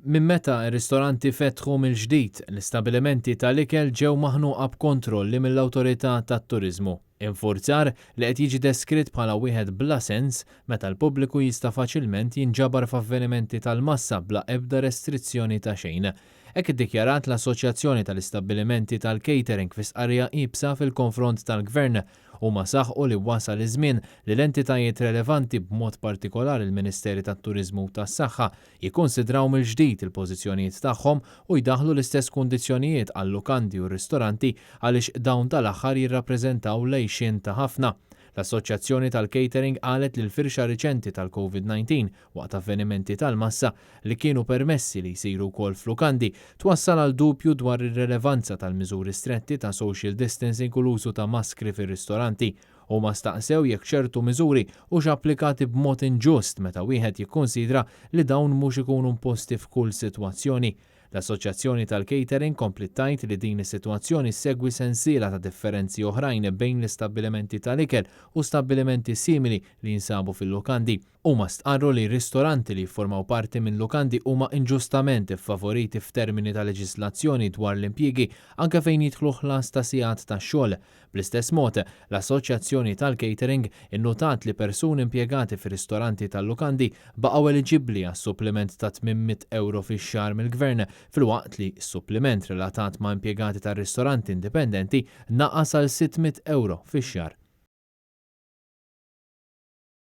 Minn meta r-ristoranti fetħu mill-ġdid, l-istabbilimenti tal-ikel ġew maħnuqa b'kontrolli mill-Awtorità tat-Turiżmu. Infurzar li qed jiġi deskritt bħala wieħed bla sens meta l-pubbliku jista' faċilment jinġabar f'avvenimenti tal-massa bla ebda restrizzjoni ta' xejn. Hekk iddikjarat l-Assoċjazzjoni tal-Istabbilimenti tal-Catering fi stqarrija iebsa fil-konfront tal-Gvern. Huma saħqu li wasal iż-żmien li l-entitajiet relevanti b'mod partikolari l-Ministeri tat-Turiżmu u tas-Saħħa jikkunsidraw mill-ġdid il-pożizzjonijiet tagħhom u jdaħħlu l-istess kundizzjonijiet għal-lukandi u r-ristoranti għaliex dawn tal-aħħar jirrappreżentaw l-għixien ta' ħafna. L-Assoċjazzjoni tal-Catering qalet li l-firxa riċenti tal-Covid 19 waqt avvenimenti tal-massa li kienu permessi li jsiru wkoll f'lukandi twassal għal dubju dwar ir-relevanza tal-miżuri stretti ta' social distancing u l-użu ta' maskri fir-ristoranti. Huma staqsew jekk ċertu miżuri hux applikati b'mod inġust meta wieħed jikkunsidra li dawn mhux ikunu imposti f'kull sitwazzjoni. L-Assoċjazzjoni tal-Catering kompliet tgħid li din is-sitwazzjoni ssegwi sensiela ta' differenzi oħrajn bejn l-istabbilimenti tal-ikel u stabbilimenti simili li jinsabu fil-lukandi. Huma stqarru li ristoranti li jiffurmaw parti minn lukandi huma inġustament iffavoriti f'termini ta' leġiżlazzjoni dwar l-impjiegi anke fejn jidħlu ħlas ta' sigħat ta' xogħol. Bl-istess mod, l-Assoċjazzjoni tal-Catering innutat li persuni impjegati fir-ristoranti tal-lukandi baqgħu eliġibbli għas-suppliment ta' 800 ewro fix-xahar mill-Gvern filwaqt li s-suppliment relatat ma' impjegati tar-ristoranti indipendenti naqas għal 600 ewro fix-xahar.